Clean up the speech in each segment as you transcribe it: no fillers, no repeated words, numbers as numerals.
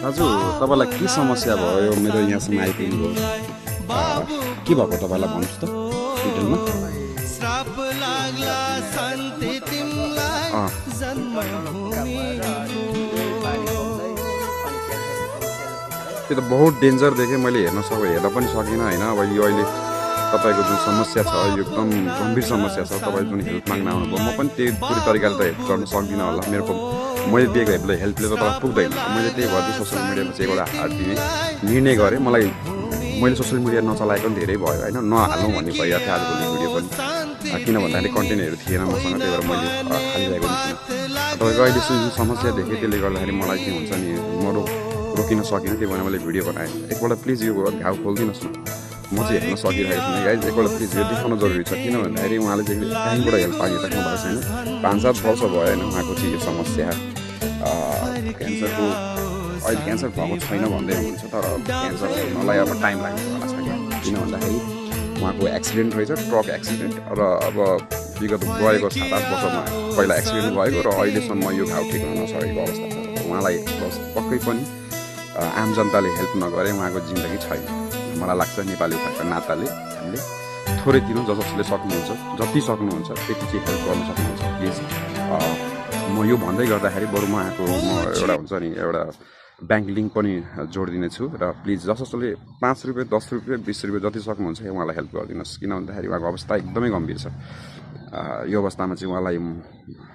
दाजु तपाईँलाई के समस्या भयो मेरो यहाँसम्म आइपुग्नु भयो के भएको तपाईँलाई भन्नुहोस् त डिटेलमा त्यो त बहुत डेन्जर देखेँ मैले हेर्न पनि सकिनँ होइन। अब यो अहिले तपाईँको जुन समस्या छ यो एकदम गम्भीर समस्या छ। तपाईँ जुन हेल्प माग्न आउनुभयो म पनि त्यही पुरै तरिकाले त हेल्प गर्न सक्दिनँ होला। मैले दिएको हेल्पले त तपाईँलाई पुग्दैन। मैले त्यही भएर सोसियल मिडियामा चाहिँ एउटा हात दिने निर्णय गरेँ। मैले सोसियल मिडिया नचलाएको पनि धेरै भयो होइन, नहालौँ भन्ने भइरहेको थियो आजभोलि भिडियो पनि, किन भन्दाखेरि कन्टेन्टहरू थिएन मसँग। त्यही भएर मैले हालिरहेको थिइनँ। तपाईँको अहिले जुन समस्या देखेँ त्यसले गर्दाखेरि मलाई के हुन्छ नि म रोकिन सकिनँ। त्यही भएर मैले भिडियो बनाएँ। एकपल्ट प्लिज यो घाउ खोलिदिनुहोस् न, म चाहिँ हेर्न सकिरहेको छैन गाइज। एकपल्ट प्लिज यो देखाउन जरुरी छ, किन भन्दाखेरि उहाँले चाहिँ कहीँबाट हेल्प पाइराख्नु भएको छैन। 5-7 वर्ष भयो होइन उहाँको चाहिँ यो समस्या। क्यान्सरको अहिले क्यान्सर भएको छैन भन्दै हुनुहुन्छ, तर क्यान्सर हुनलाई अब टाइम लाग्नेवाला छ क्या। किन भन्दाखेरि उहाँको एक्सिडेन्ट रहेछ, ट्रक एक्सिडेन्ट। र अब विगत गएको 7-8 वर्षमा पहिला एक्सिडेन्ट भएको र अहिलेसम्म यो घाउ ठिक हुन नसकेको अवस्था छ। उहाँलाई पक्कै पनि आम जनताले हेल्प नगरे उहाँको जिन्दगी छैन। मलाई लाग्छ नेपाली उखाको नाताले हामीले थोरै दिनु जसले सक्नुहुन्छ, जति सक्नुहुन्छ त्यति चाहिँ हेल्प गर्न सक्नुहुन्छ प्लिज। म यो भन्दै गर्दाखेरि बरु म एउटा हुन्छ नि एउटा ब्याङ्क लिङ्क पनि जोडिदिने छु। र प्लिज जसले 5 रुपियाँ 10 रुपियाँ 20 रुपियाँ जति सक्नुहुन्छ उहाँलाई हेल्प गरिदिनुहोस्। किन भन्दाखेरि उहाँको अवस्था एकदमै गम्भीर छ। यो अवस्थामा चाहिँ उहाँलाई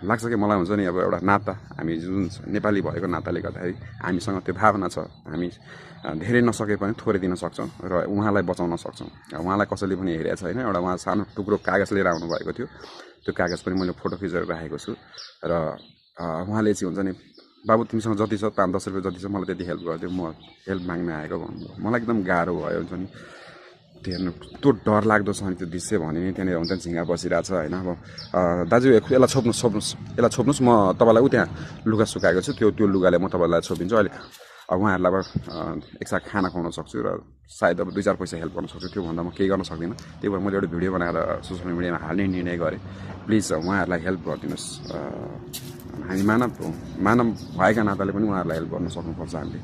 लाग्छ कि मलाई हुन्छ नि अब एउटा नाता, हामी जुन नेपाली भएको नाताले गर्दाखेरि हामीसँग त्यो भावना छ। हामी धेरै नसके पनि थोरै दिन सक्छौँ र उहाँलाई बचाउन सक्छौँ। उहाँलाई कसैले पनि हेरेको छैन। एउटा उहाँ सानो टुक्रो कागज लिएर आउनुभएको थियो, त्यो कागज पनि मैले फोटो खिचेर राखेको छु। र उहाँले चाहिँ हुन्छ नि बाबु तिमीसँग जति छ 5-10 रुपियाँ जति छ मलाई त्यति हेल्प गरिदियो, म हेल्प माग्न आएको भन्नुभयो। मलाई एकदम गाह्रो भयो हुन्छ नि। त्यो डर लाग्दो छ नि त्यो दृश्य भने नि। त्यहाँनिर हुन्छ नि झिँगा बसिरहेको छ होइन। अब दाजु यसलाई छोप्नुहोस् म तपाईँलाई त्यहाँ लुगा सुकाएको छु, त्यो लुगाले म तपाईँलाई छोपिदिन्छु। अहिले उहाँहरूलाई अब एकसाथ खाना खुवाउन सक्छु र सायद अब 2-4 पैसा हेल्प गर्न सक्छु। त्योभन्दा म केही गर्न सक्दिनँ। त्यही भएर मैले एउटा भिडियो बनाएर सोसियल मिडियामा हाल्ने निर्णय गरेँ। प्लिज उहाँहरूलाई हेल्प गरिदिनुहोस्। हामी मानव भएका नाताले पनि उहाँहरूलाई हेल्प गर्न सक्नुपर्छ हामीले।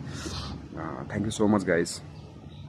Thank you so much guys.